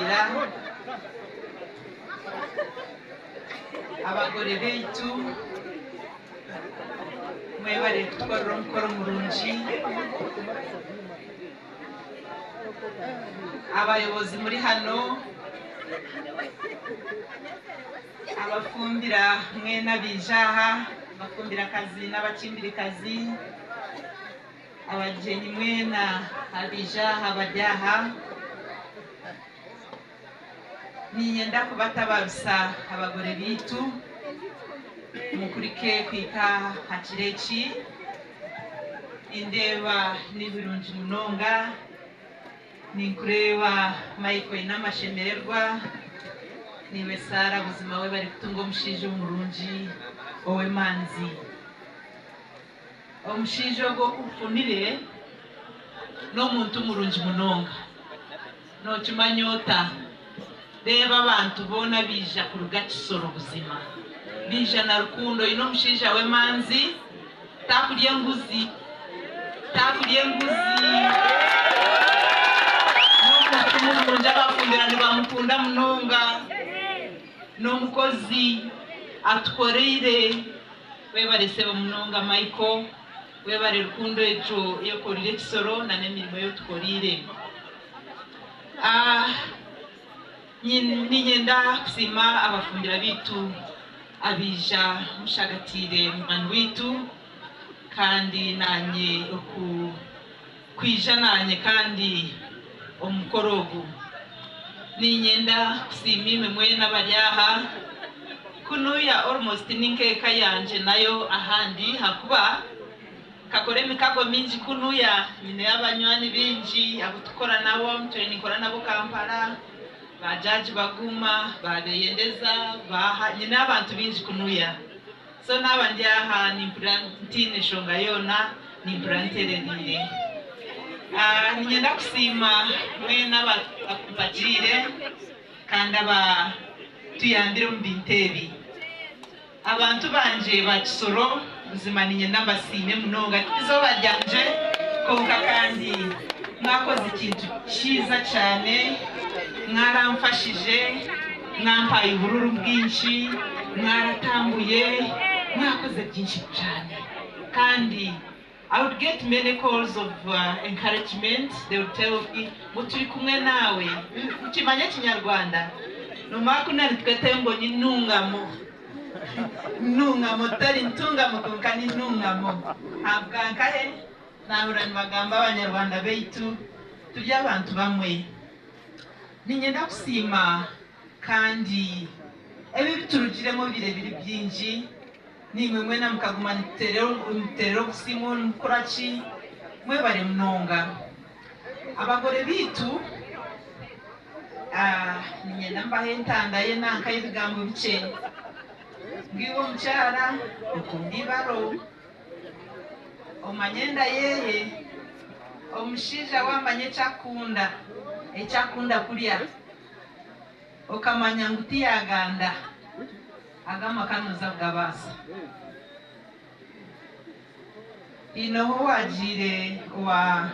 Kutwakiira abagore baitu mwebare kutukorera omukoro murungi abayobozi muri hano abafumbira mwena bijaha abafumbirakazi n'abakimbirikazi abageni mwena abijaha baryaha ninyenda kubatabarusa abagore bitu mukurike kwika hakireki indeba n'ibirungi munonga ninkureba Michael n'amashemererwa niwe Sara buzima we bari kutunga omushaija omurungi owemanzi omushaija ogwo okufunire n'omuntu murungi munonga nokimanya ota reeba abantu boona biija kuruga Kisoro buzima biija na rukundo oine omushaija w'emanzi takurya enguzi takurya enguzi n'omuntu murungi abafumbira nibamukunda munonga n'omukozi atukoreire webare sebo munonga Michael webare rukundo egyo eyokorire Kisoro na n'emirimo eyotukorire. Ninyenda kusiima abafumbira bitu abiija mushagatiire mugani witu kandi nanye kwija nanye kandi omukoro ogu ninyenda kusiima imwe mwena baryaha kunuya almost ninkeeka yanje nayo ahandi hakuba kakora emikago mingi kunuya nyine abanywani bingi abutukora nabo turi nabo Kampala bajaji baguma babeyendeza baha nyine abantu bingi kunuya so naba ndi aha nimpura ntine shonga yona nimpura ntererire. Ninyenda kusiima mwena abakumpagiire kandi abatuyambire omu bintu ebi abantu banje ba Kisoro buzima ninyenda mbasiime munonga izooba ryanje konka kandi mwakoze ekintu kiza cyane mwaramfashije mwampaye ubururu bwinshi mwaratambuye mwakoze byinshi cyane kandi I would get many calls of encouragement. They would tell me ngo turi kumwe nawe ukimanya Kinyarwanda nomakunani twete ngo ni ntungamo ntungamo tari ntungamo konka ni ntungamo habwankahe nahura nibagamba abanyarwanda baitu turi abantu bamwe ninyenda kusiima kandi ebi biturugiremo birebire byingi nimwe mwena mukaguma niterera obusimu mukoraki mwebare munonga abagore bitu ninyenda mbahe entanda ye nanka y'ebigambo bikye ngiwe omukyara okunda ibaro omanye enda yeye omushaija wamanya ekyakunda ekyakunda kurya okamanya ngu tiyaganda agamaka noza kugabaasa inoho wagiire wa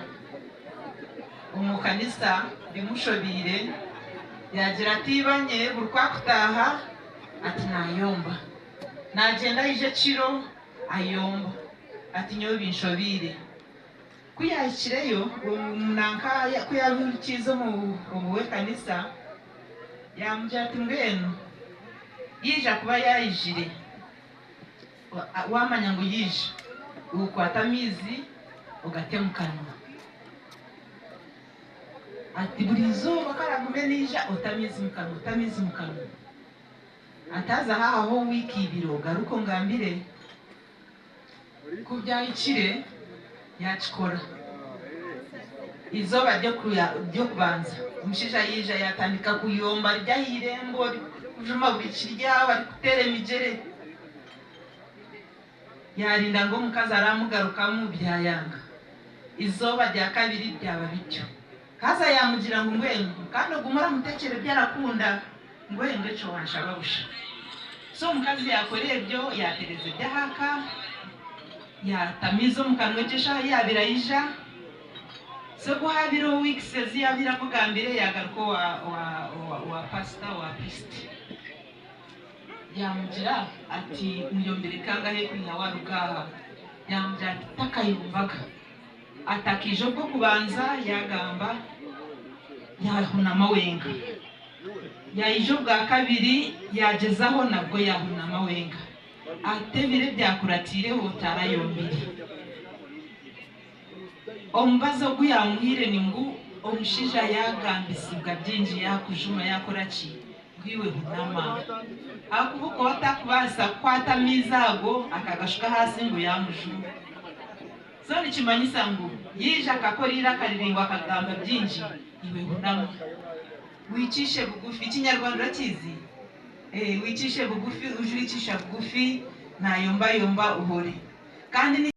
omukanisa bimushobire yagira ati ibanye buri kwakutaha ati nayomba nagenda aije ekiro ayomba ati nyowe binshobire kuyahikireyo nanka kuyabikiza omuwekanisa yamugira ati mbwenu yija kuba yayijire wamanya ngu yija ukwata amizi ugate mu kanwa ati buri izuba karagume nija otamizi mu kanwa otamizi mu kanwa ataza haho wiki ibiri ogaruka ngambire kubyayikire yakikora izoba ryo kubanza omushaija yija yatandika kuyomba rya ah'irembo kujuma buri kiryaho ari kutera emijere yarinda ngu omukazi aramugarukamu byayanga izoba rya kabiri byaba bityo kaza yamugira ngu mbwenu kandi ogume oramutekyere byarakunda mbwenu ekyo wanshaba busha so omukazi yakora ebyo yatereza ebyahaka yatamiza omu kanwa ekyeshaha yabirayija So guhabiraho weeks ezi yabira kugambire, yagaruka wa pastor, wa priest, yamugira ati: "Muyombere kangahe kwiha warugaha?" Yamugira ati takayumvaga atakije bwo kubanza yagamba yahunama wenga, yayije bwa kabiri yagezaho nabwo yahunama wenga, atebire byakuratireho tarayombire. Omubazo ogu yamuhire ni ngu omushija yagambisibwa byingi, yakujuma, yakora ki, gwiwe hunama, akuba uko atakubaasa kukwata amaizi ago akagashuka hasi ngu yamujuma. So nikimanyisa ngu yija akakora iraka riringwa, akagamba byingi, iwe hunama, wicishe bugufi. Ikinyarwanda urakizi? Wicishe bugufi, uje uricisha bugufi, ntayombayomba uhore kandi ni